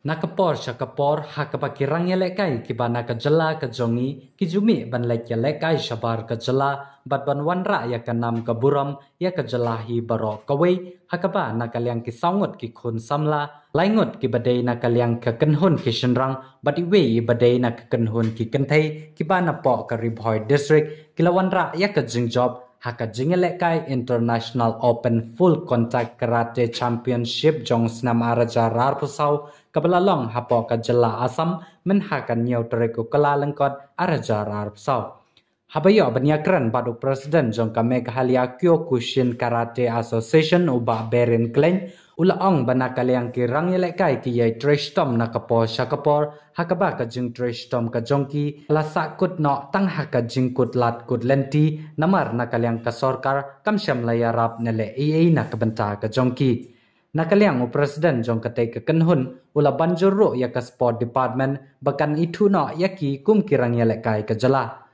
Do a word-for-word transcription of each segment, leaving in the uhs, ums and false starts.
Na ka por sha ka por, ha kaba ki rang ïalehkai kiba na ka jylla ka jong ngi ki ju mih ban leit ïalehkai shabar ka jylla bad ban wanrah ïa ka nam ka burom ïa ka jylla hi baroh kawei, ha kaba na ka liang ki saw ngut ki khun samla, lai ngut kiba dei na ka liang ka kynhun ki shynrang bad iwei iba dei na ka kynhun ki kynthei kiba napoh ka Ri Bhoi District ki la wanrah ïa ka jingjop ha ka jingïalehkai International Open Full Contact Karate Championship jong snem ar hajar arphew saw kaba la long hapoh ka jylla Assam mynha ka hynñiew tarik u Kyllalyngkot ar hajar arphew saw. Haba ïoh ban ïakren bad u President jong ka Meghalaya Kyokushin Karate Association u Bah Berin Klein, u la ong ba na ka liang ki rang ïalehkai ki ïai trei shitom na ka por sha ka por, ha kaba ka jingtrei shitom ka jong ki la sahkut noh tang ha ka jingkut lad kut lynti, namar na ka liang ka sorkar kam shym la ïarap ne leh ei ei na ka bynta ka jong ki. Na ka liang u President jong katei ka kynhun u la ban jur ruh ïa ka Sport Department ba kan ithuh noh ïa ki kum ki rang ïalehkai ka jylla.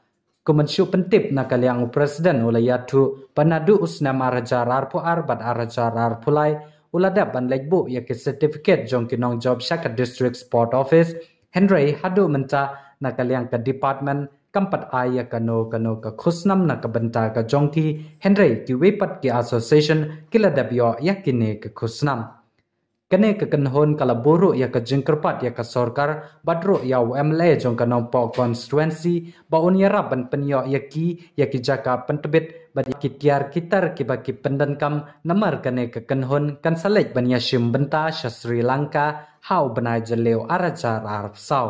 Kum ban shu pyntip na ka liang u President u la ïathuh ba naduh u snem ar hajar arphew ar bad ar hajar arphew lai u la dep ban leit buh ïa ki certificate jong ki nongjop sha ka District Sport Office. Hynrei haduh mynta na ka liang ka department kam pat ai ïa kano kano ka khusnam na ka bynta ka jong ki, hynrei kiwei pat ki association ki la dep ïoh ïa kine ki khusnam. Kane ka kynhun ka la buh ruh ïa ka jingkyrpad ïa ka sorkar bad ruh ïa u MLA jong ka Nongpoh constituency ba un ïarap ban pynïoh ïa ki ïa ki jaka pyntbit bad ïa ki tiar ki tar kiba ki pyndonkam, namar kane ka kynhun kan sa leit ban ïashim bynta sha Sri Lanka ha u bnai Jylliew ar hajar arphew saw.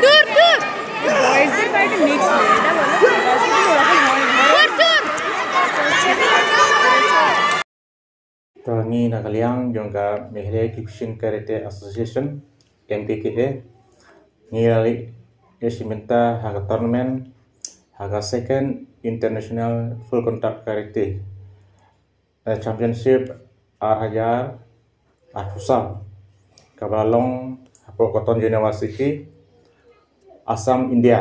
Dur, dur. Boys দের বাড়িতে মিক্স না, এটা বলো। dur, dur. To ngi na ka liang jong ka Meghalaya Kyokushin Karate Association, M K K A, ngi la leit ïashim bynta ha ka tournament ha ka Second International Full Contact Karate, eh, Championship ar hajar arphew saw, kaba la long hapoh Cotton University, Assam, India.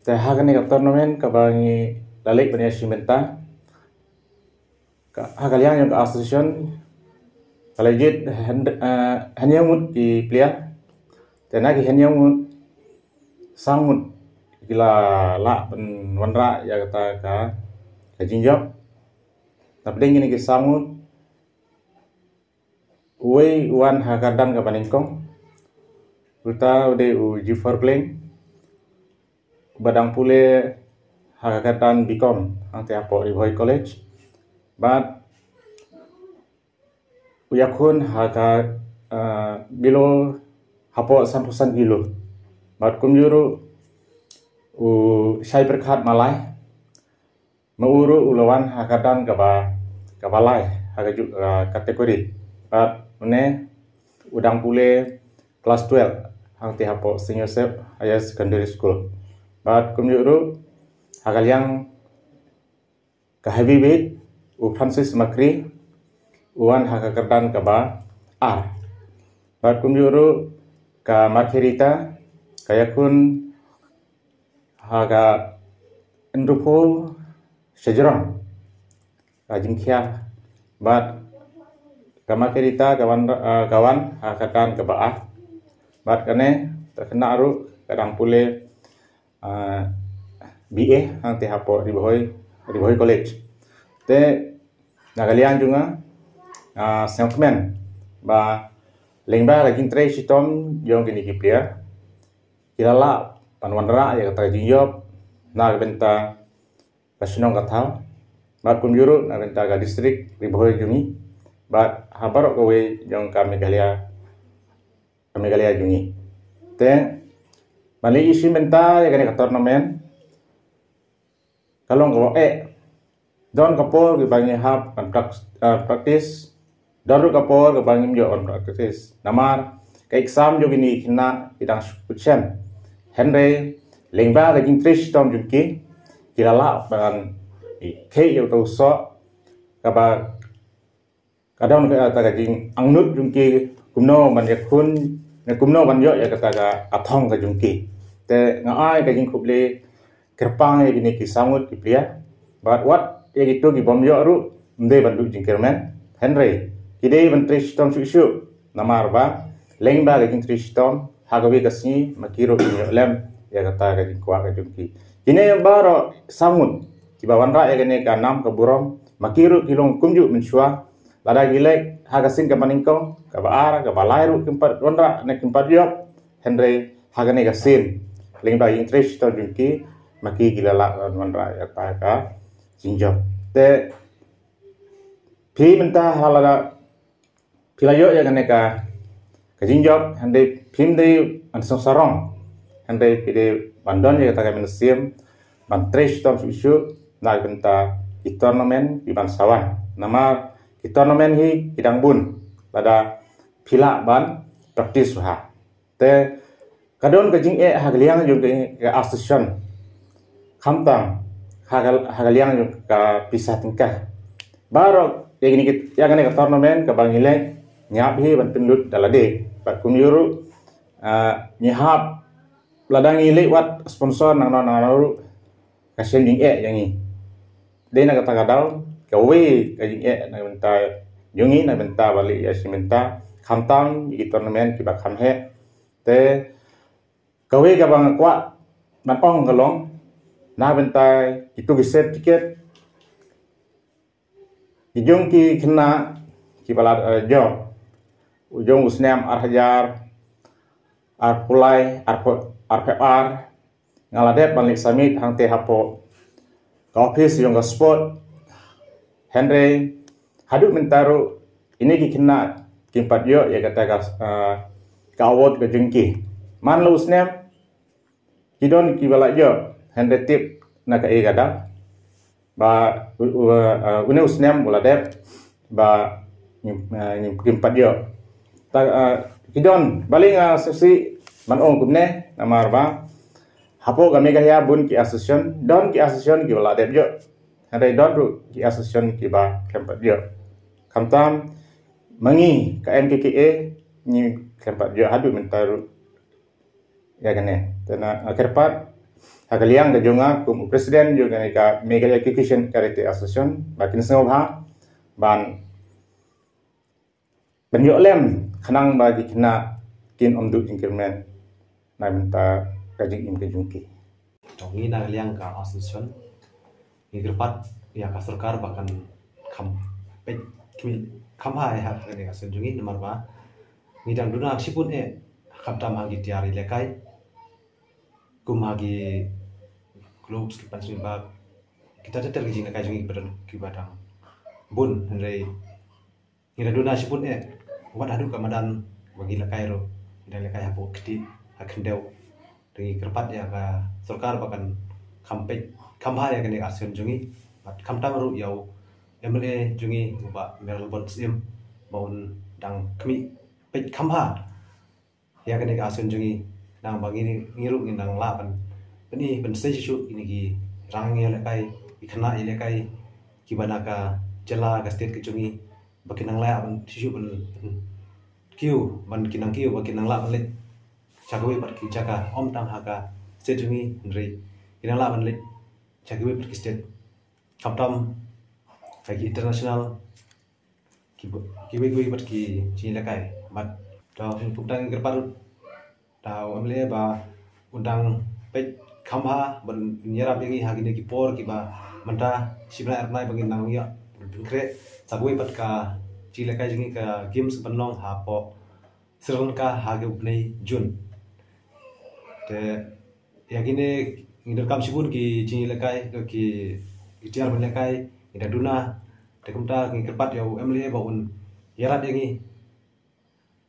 Te ha kane ka tournament kaba ngi la leit ban ïashim bynta, ka, ha ka liang jong ka association ka la jied hynriew, eh, hynñiew ngut ki player. Te na ki hynñiew ngut, saw ngut ki la lah ban wanrah ïa kata ka, ka jingjop. Napdeng kine ki saw ngut, uwei u wan ha ka kyrdan kaba nyngkong, uta u dei u Gifford Bleng, ba dang pule ha ka kyrdan B Com hangtei hapoh Ri Bhoi College. Bad u ïakhun ha ka, ah, below hapoh sanphew san kilo. Bad kumjuh ruh u Shai Pyrkhat Malai, ma u ruh u la wan ha ka kyrdan kaba, kaba lai ha kajuh ka category. Bad une u dang pule class twelve hangtei hapoh Saint Joseph Higher Secondary School. Bad kumjuh ruh ha ka liang ka heavyweight, u Francis Makri u wan ha ka kyrdan kaba ar. Bad kumjuh ruh ka Margarita ka ïakhun ha ka hynriewphew shajrong ka jingkhia. Bad ka Margarita ka wan, eh, ka wan ha ka kyrdan kaba ar. Bad kane te kane ruh ka dang pule, ah, B A hangtei hapoh Ri Bhoi, Ri Bhoi College. Te na ka liang jong nga, ah, sngewkmen ba lyngba ka jingtrei shitom jong kine ki player ki la lah ban wanrah ïa kata ka jingjop na ka bynta ka shnong ka thaw, bad kumjuh ruh na ka bynta ka district Ri Bhoi jong ngi, bad ha baroh kawei jong ka Meghalaya, ka Meghalaya jong ngi. Te ban leit ïashim bynta ïa kane ka tournament ka long kaba eh, don ka por kaba ngi hap ban prak-, eh, practice, don ruh ka por kaba ngim ïoh ban practice namar ka exam jong kine ki khynnah ki dang shu kut shem. Hynrei lyngba ka jingtrei shitom jong ki, ki la lah ban ïakhih ïa uta u soh kaba ka don kata ka jingangnud jong ki kumno ban ïakhun, ne kumno ban ïoh ïa kata ka, ka thong ka jong ki. Te nga ai ka jingkhublei kyrpang ïa kine ki saw ngut ki player. Bad wat ïa kito ki bym ïoh ruh, ym dei ban duh jingkyrmen. Hynrei ki dei ban trei shitom shuh shuh. Namar ba lyngba ka jingtrei shitom, ha kawei ka sngi ma ki ruh kin ïoh lem ïa kata ka jingkwah ka jong ki. Kine baroh saw ngut kiba wanrah ïa kane ka nam ka burom, ma ki ruh ki long kumjuh mynshuwa. Lada ki leh ha ka sien kaba nyngkong, kaba ar, kaba lai ruh kim pat wanrah ne kim pat ïoh. Hynrei ha kane ka sien, lyngba ka jingtrei shitom jong ki, ma ki ki la lah ban wanrah ïa kata ka jingjop. Te phi mynta ha lada phi la ïoh ïa kane ka, ka jingjop, hynrei phim dei ban sngewsarong. Hynrei phi dei ban don ïa kata ka mynsiem ban trei shitom shuh shuh na ka bynta ki tournament kiban sa wan. Namar ki tournament hi ki dang bun lada phi lah ban practice bha. Te ka don ka jingeh ha ka liang jong ka, ka association. Khamtam ha ka, ha ka liang jong ka pisa tyngka. Baroh ïa kine ki, ïa kane ka tournament kaba ngi leh, ngi hap hi ban pynlut da lade. Bad kumjuh ruh, ah, ngi hap, lada ngi leh wat sponsor nangno nangno ruh, ka shem jingeh ïa ngi. Dei na kata ka daw, kawei ka jingeh na ka bynta jong ngi, na ka bynta ba leh ïa shi bynta, khamtam ïa ki tournament kiba kham heh. Te kawei kaba nga kwah ban ong ka long, na ka bynta kito ki certificate ki jong ki khynnah kiba la, eh, jop. U jong u snem ar hajar arphew lai, arphew, arphew ar, nga la dep ban leit submit hangtei hapoh ka office jong ka sport. Hynrei haduh mynta ruh, ine ki khynnah kim pat ïoh ïa kata ka, ah, ka award ka jong ki. Man la u snem, ki don kiba la ïoh, hynrei tip na kaei ka daw ba u, u, uh, une u snem u la dep ba ngim, uh, ngim, kim pat ïoh. Ta, uh, ki don, balei nga sngewsih ban ong kumne, namar ba hapoh ka Meghalaya bun ki association, don ki association kiba la dep ïoh. Hynrei don ruh ki association kiba khlem pat ïoh. Khamtam ma ngi ka M K K A ngi khlem pat ïoh haduh mynta ruh ïa kane. Te nga kyrpad ha ka liang ka jong nga kum u president jong kane ka Meghalaya Kyokushin Karate Association ba kin sngewbha ban pynïoh lem khnang ba ki khynnah kin ym duh jingkyrmen na bynta ka jingim ka jong ki. To ngi na ka liang ka association ngi kyrpad ïa ka sorkar ba kan kham peit khmih kham bha ïa kane ka association jong ngi, namar ba ngi dang duna shibun eh, khamtam ha ki tiar ïalehkai kum ha ki clubs, ki punching bag, kita ter ter ki jingïalehkai jong ngi kiba dang, kiba dang bun, hynrei ngi la duna shibun eh, wat haduh ka madan ba ngi ïalehkai ruh ngi dang ïalehkai hapoh kti ha khyndew. Te ngi kyrpad ïa ka sorkar ba kan kham peit kham bha ïa kane ka association jong ngi, bad khamtam ruh ïa u M L A jong ngi u Bah Mayral Born Syiem ba un dang khmih peit kham bha ïa kane ka association jong ngi, khnang ba ngi, ngi ruh ngin nang lah ban pyni, ban sei shuh shuh ïa kine ki rangbah ïalehkai, ki khynnah ïalehkai kiba na ka jylla, ka state ka jong ngi, ba kin nang lah ban shuh shuh ban, ban kiew, ban kin nang kiew, ba kin nang lah ban leit sha kawei pat ki jaka, ym tang ha ka state jong ngi, hynrei kin nang lah ban leit sha kawei pat ki state, khamtam ha ki international, ki, kiwei kiwei pat ki jingïalehkai. Bad to kumta ngi kyrpad ruh da u M L A ba un dang peit kham bha, ban ïarap ïa ngi ha kine ki por kiba mynta shi bnai ar bnai ba ngin nang ïa pynkhreh sa kawei pat ka jingïalehkai jong ngi, ka games ban long hapoh Sri Lanka ha ka u bnai June. Te ïa kine ngi donkam shibun ki jingïalehkai, ki, ki tiar ban ïalehkai, ngi da duna. Te kumta ngi kyrpad ïa u M L A ba un ïarap ïa ngi,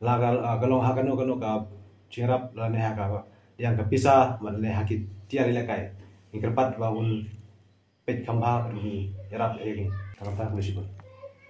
la ka, ka long ha kano kano ka jingïarap, lane ha ka, ïa ka pisa, lane ha ki tiar ïalehkai. Ngi kyrpad ba un peit kham bha, un ïarap ïa ngi. Te kumta, khublei shibun.